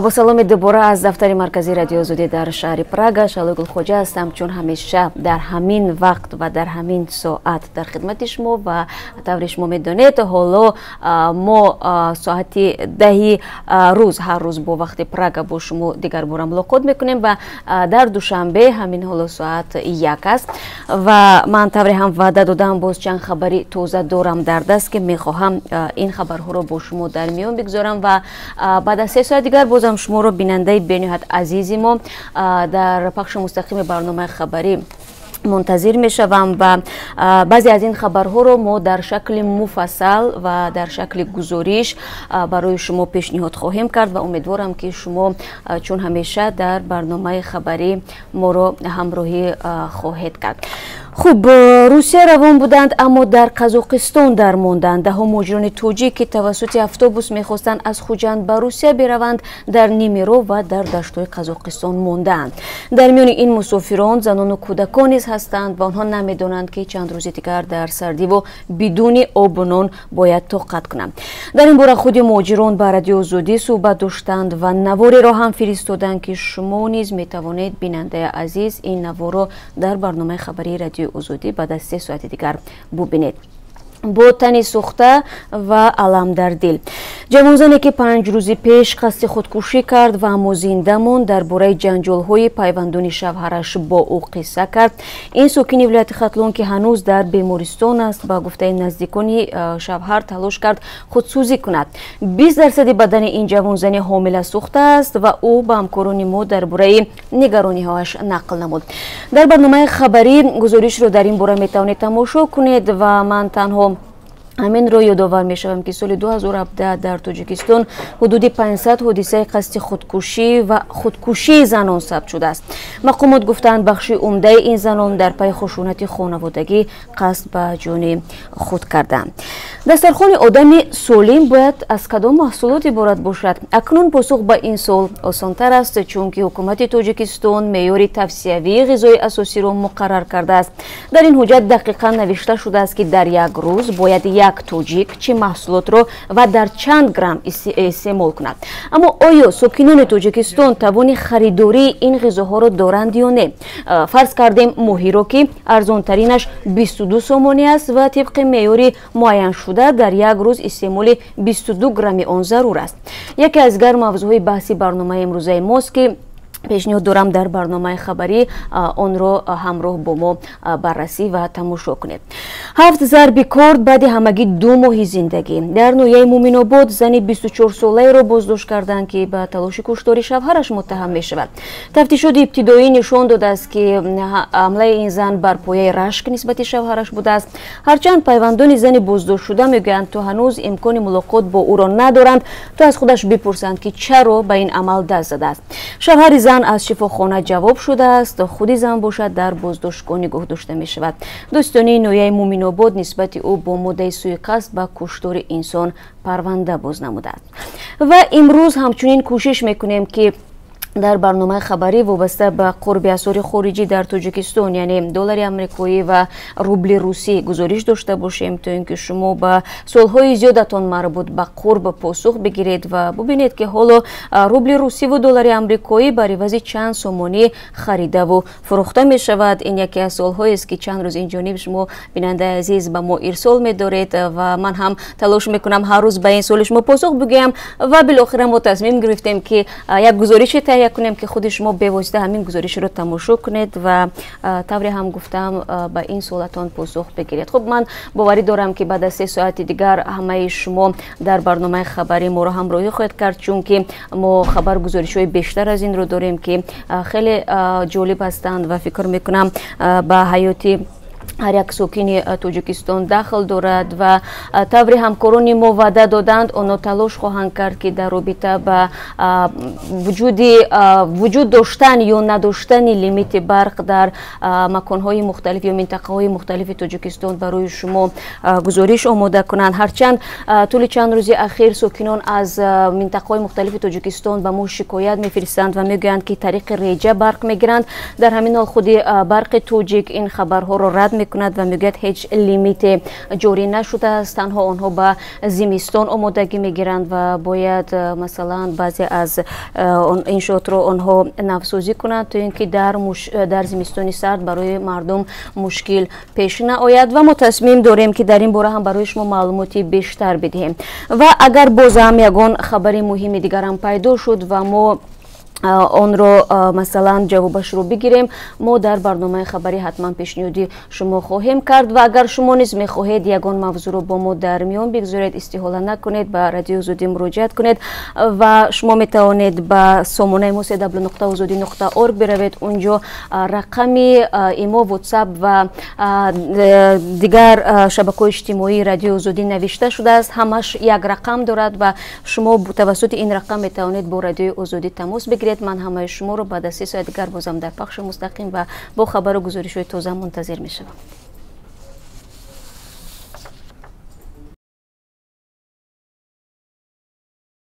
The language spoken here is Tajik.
Бо саломи дубора аз дафтари марказии Радиои Озодӣ дар шаҳри Прага. Шаҳлои Гулхоҷа ҳастам, чун ҳамеша дар ҳамин вақт ва дар ҳамин соат дар хидмати шумо. Ва тавре шумо медонед, ҳоло мо соати 10-и рӯз ҳар рӯз бо вақти Прага бо шумо дигарбора мулоқот мекунем ва дар Душанбе ҳамин ҳоло соат 1 аст. Ва ман тавре ҳам ваъда додам, боз чанд хабари тоза дорам дар даст, ки мехоҳам ин хабарҳоро бо шумо дар миён бигзорам. Ва баъд аз 3 соат дигар бозам шуморо, бинандаи бениҳоят азизи мо, дар пахши мустақими барномаи хабарӣ мунтазир мешавам. Ва баъзе аз ин хабарҳоро мо дар шакли муфассал ва дар шакли гузориш барои шумо пешниҳод хоҳем кард ва умедворам, ки шумо чун ҳамеша дар барномаи хабарӣ моро ҳамроҳӣ хоҳед кард. Хуб, Русия равон буданд, аммо дар Қазоқистон дармонданд. Даҳо муҳоҷирони тоҷик, ки тавассути автобус мехостанд аз Хуҷанд ба Русия бираванд, дар ними роҳ ва дар даштҳои Қазоқистон мондаанд. Дар миёни ин мусофирон занону кӯдакон низ ҳастанд ва онҳо намедонанд, ки чанд рӯзи дигар дар сардиву бидуни обу нон бояд тоқат кунанд. Дар ин бора худи муҳоҷирон ба Радиои Озодӣ суҳбат доштанд ва навореро ҳам фиристоданд, ки шумо низ метавонед, бинандаи азиз, ин наворро дар барномаи хабарии Радиои Озодӣ баъд аз 3 соати дигар бубинед. Бо тани сӯхта ва алам дар дил, ҷавонзане, ки 5 рӯзи пеш қасди худкушӣ кард ва аммо зинда монд, дар бораи ҷанҷолҳои пайвандони шавҳараш бо ӯ қисса кард. Ин сокини вилояти Хатлон, ки ҳанӯз дар бемористон аст, ба гуфтаи наздикони шавҳар талош кард худсӯзӣ кунад. 20 дарсади бадани ин ҷавонзани ҳомила сӯхтааст ва ӯ ба ҳамкорони мо дар бораи нигарониҳояш нақл намуд. Дар барномаи хабарӣ гузоришро дар ин бора метавонед тамошо кунед. Ва ман танҳо ҳаминро ёдовар мешавам, ки соли 2017 дар Тоҷикистон ҳудуди 500 ҳодисаи қасди худкушӣ ва худкушии занон сабт шудааст. Мақомот гуфтаанд, бахши умдаи ин занон дар пайи хушунати хонаводагӣ қасд ба ҷони худ карданд. Дастархони одами солим бояд аз кадом маҳсулот иборат бошад? Акнун посух ба ин суол осонтар аст, чунки ҳукумати Тоҷикистон меъёри тавсиявии ғизои асосиро муқаррар кардааст. Дар ин ҳуҷҷат дақиқан навишта шудааст, ки дар як рӯз бояд як тоҷик чӣ маҳсулотро ва дар чанд грамм истеъмол кунад. Аммо оё сокинони Тоҷикистон тавони харидории ин ғизоҳоро доранд ё не? Фарз кардем, моҳиро, ки арзонтаринаш 22 сомонӣ аст ва тибқи меъёри муайяншуда дар як рӯз истеъмоли 22 грамми он зарур аст. Яке аз дигар мавзӯъҳои баҳси барномаи имрӯзаи мост, ки пешниҳод дорам, дар барномаи хабарӣ онро ҳамроҳ бо мо баррасӣ ва тамошо кунед. Ҳафт зарби корд баъди ҳамагӣ 2 моҳи зиндагӣ. Дар ноҳияи Муминобод зани 24-солаеро боздошт карданд, ки ба талоши куштори шавҳараш муттаҳам мешавад. Тафтишоти ибтидоӣ нишон додааст, ки ҳамлаи ин зан бар пояи рашк нисбати шавҳараш будааст. Ҳарчанд пайвандони зани боздоштшуда мегӯянд, то ҳанӯз имкони мулоқот бо ӯро надоранд, то аз худаш бипурсанд, ки чаро ба ин амал даст задааст. Шавҳари зан аз шифохона ҷавоб шудааст, худи зан бошад, дар боздоштгоҳ нигоҳ дошта мешавад. Додситонии ноҳияи Муминобод нисбати ӯ бо моддаи суиқасд ба куштори инсон парванда боз намудааст. Ва имрӯз ҳамчунин кӯшиш мекунем, ки дар барномаи хабарӣ вобаста ба қурби асъори хориҷӣ дар Тоҷикистон, яъне доллари амрикоӣ ва рубли русӣ, гузориш дошта бошем, то ин ки шумо ба суолҳои зиёдатон марбут ба қурб посух бигиред ва бубинед, ки ҳоло рубли русиву доллари амрикоӣ бар ивази чанд сомонӣ харидаву фурӯхта мешавад. Ин яке аз суолҳоест, ки чанд рӯз инҷониб шумо, бинандаи азиз, ба мо ирсол медоред ва ман ҳам талош мекунам ҳар рӯз ба ин суоли шумо посух бигӯям. Ва билохира мо тасмим гирифтем, ки як гузориши таҳия кунем, ки худи шумо бевосита ҳамин гузоришро тамошо кунед ва, тавре ҳам гуфтам, ба ин суолатон посух бигиред. Хуб, ман боварӣ дорам, ки баъд аз 3 соати дигар ҳамаи шумо дар барномаи хабарӣ моро ҳамроҳӣ хоҳед кард, чунки мо хабар гузоришҳои бештар аз инро дорем, ки хеле ҷолиб ҳастанд ва фикр мекунам, ба ҳаёти ҳар як сокини Тоҷикистон дахл дорад. Ва тавре ҳамкорони мо ваъда доданд, онҳо талош хоҳанд кард, ки дар робита ба вуҷуд доштан ё надоштани лимити барқ дар маконҳои мухталиф ё минтақаҳои мухталифи Тоҷикистон барои шумо гузориш омода кунанд. Ҳарчанд тӯли чанд рӯзи ахир сокинон аз минтақаҳои мухталифи Тоҷикистон ба мо шикоят мефиристанд ва мегӯянд, ки тариқи реҷа барқ мегиранд. Дар ҳамин ҳол худи Барқи Тоҷик ин хабарҳоро рад. мекунад ва мегӯяд, ҳеҷ лимите ҷорӣ нашудааст, танҳо онҳо ба зимистон омодагӣ мегиранд ва бояд, масалан, баъзе аз иншоотро онҳо навсозӣ кунанд, то ин ки дар зимистони сард барои мардум мушкил пеш наояд. Ва мо тасмим дорем, ки дар ин бора ҳам барои шумо маълумоти бештар бидиҳем. Ва агар бозам ягон хабари муҳими дигарам пайдо шуд ва мо онро, масалан, ҷавобашро бигирем, мо дар барномаи хабарӣ ҳатман пешниҳоди шумо хоҳем кард. Ва агар шумо низ мехоҳед ягон мавзӯъро бо мо дар миён бигзоред, истиҳола накунед, ба Радиои Озодӣ муроҷиат кунед. Ва шумо метавонед ба сомонаи мо cw.ozodi.org биравед. Унҷо рақами имо, WhatsApp ва дигар шабакаҳои иҷтимоии Радиои Озодӣ навишта шудааст. Ҳамаш як рақам дорад ва шумо тавассути ин рақам метавонед бо Радиои Озодӣ тамос бигиред. Ман ҳамаи шуморо баъд аз 3 соат дигар бозам дар пахши мустақим ва бо хабару гузоришҳои тоза мунтазир мешавам.